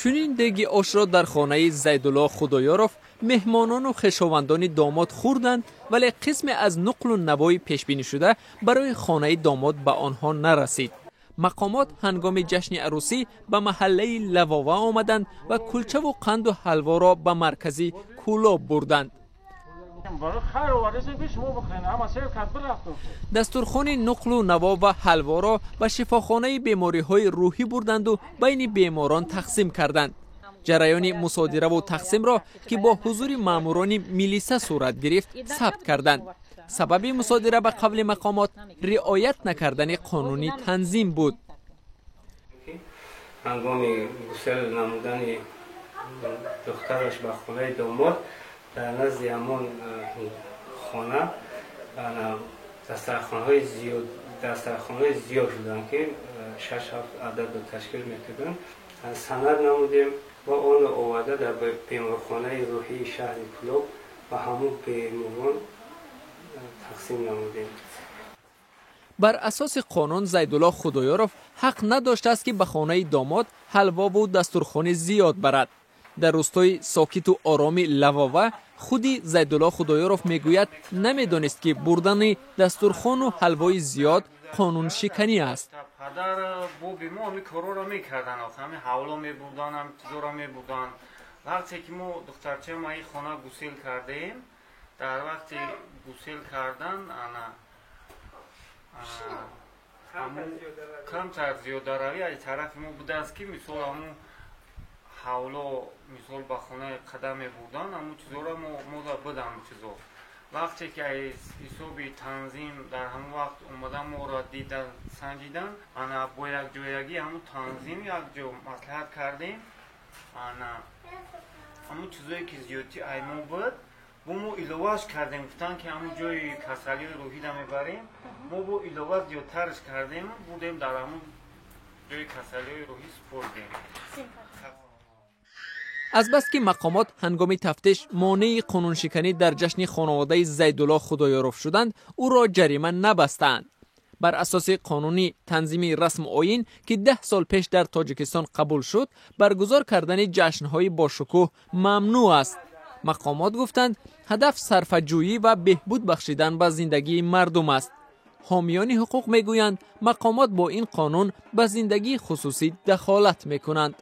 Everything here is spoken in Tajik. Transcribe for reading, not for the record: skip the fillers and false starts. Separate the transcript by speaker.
Speaker 1: Чунин деги ошро дар хонаи Зайдулло Худоёров меҳмонону хешовандони домод хӯрданд, вале қисме аз нуқлу навои пешбинишуда барои хонаи домод ба онҳо нарасид. Мақомот ҳангоми ҷашни арӯсӣ ба маҳаллаи Лавова омаданд ва кулчаву қанду ҳалворо ба маркази Кӯлоб бурданд. Дастурхони нуқлу наво ва ҳалворо ба шифохонаи бемориҳои рӯҳӣ бурданду байни беморон тақсим карданд. Ҷараёни мусодираву тақсимро, ки бо ҳузури маъмурони милиса сурат гирифт, сабт карданд. Сабаби мусодира, ба қавли мақомот, риоят накардани қонуни танзим буд.
Speaker 2: Ҳангоми гусел намудани духтараш ба хонаи домод, дар назди ҳамон хона дастархонҳои зиёд буданд, ки шаш ҳафт ададро ташкил мекарданд. Санад намудем ва онро оварда, дар беморхонаи рӯҳии шаҳри Кӯлоб ба ҳамон беморон тақсим намудем.
Speaker 1: Бар асоси қонун, Зайдулло Худоёров ҳақ надоштааст, ки ба хонаи домод ҳалвову дастурхони зиёд барад. Дар рӯстои сокиту ороми Лавова худи Зайдулло Худоёров мегӯяд, намедонист, ки бурдани дастурхону ҳалвои зиёд қонуншиканӣ аст.
Speaker 2: Падар боби мо ҳами корҳоро мекардан, ҳами ҳавло мебурдан, ҳами чизоро мебурдан. Вақте ки мо духтарчаам аи хона гусел кардем, дар вақти гусел кардан ана камтар зиёдаравӣ аз тарафи мо будааст, ки мисол ҳамун ҳавло, мисол, ба хонаи қадам мебурдан, ҳамун чизоро мода буд. Ҳамун чизо вақте ки аз ҳисоби танзим дар ҳамон вақт омада, моро дидан, санҷидан, ана бо якҷоягӣ ҳамун танзим якҷо маслиҳат кардем. Ана ҳамун чизое ки зиёдтӣ ай мо буд, бо мо иловааш кардем. Гуфтанд, ки ҳамун ҷои касалиҳои рӯҳида мебарем. Мо бо илова зиёдтарш кардем, бурдем, дар ҳамун ҷои касалиҳои рӯҳӣ супордем.
Speaker 1: Азбаски мақомот ҳангоми тафтиш монеи қонуншиканӣ дар ҷашни хонаводаи Зайдулло Худоёров шуданд, ӯро ҷарима набастаанд. Бар асоси қонуни танзими расму оин, ки 10 сол пеш дар Тоҷикистон қабул шуд, баргузор кардани ҷашнҳои бошукӯҳ мамнӯъ аст. Мақомот гуфтанд, ҳадаф сарфаҷӯӣ ва беҳбуд бахшидан ба зиндагии мардум аст. Ҳомиёни ҳуқуқ мегӯянд, мақомот бо ин қонун ба зиндагии хусусӣ дахолат мекунанд.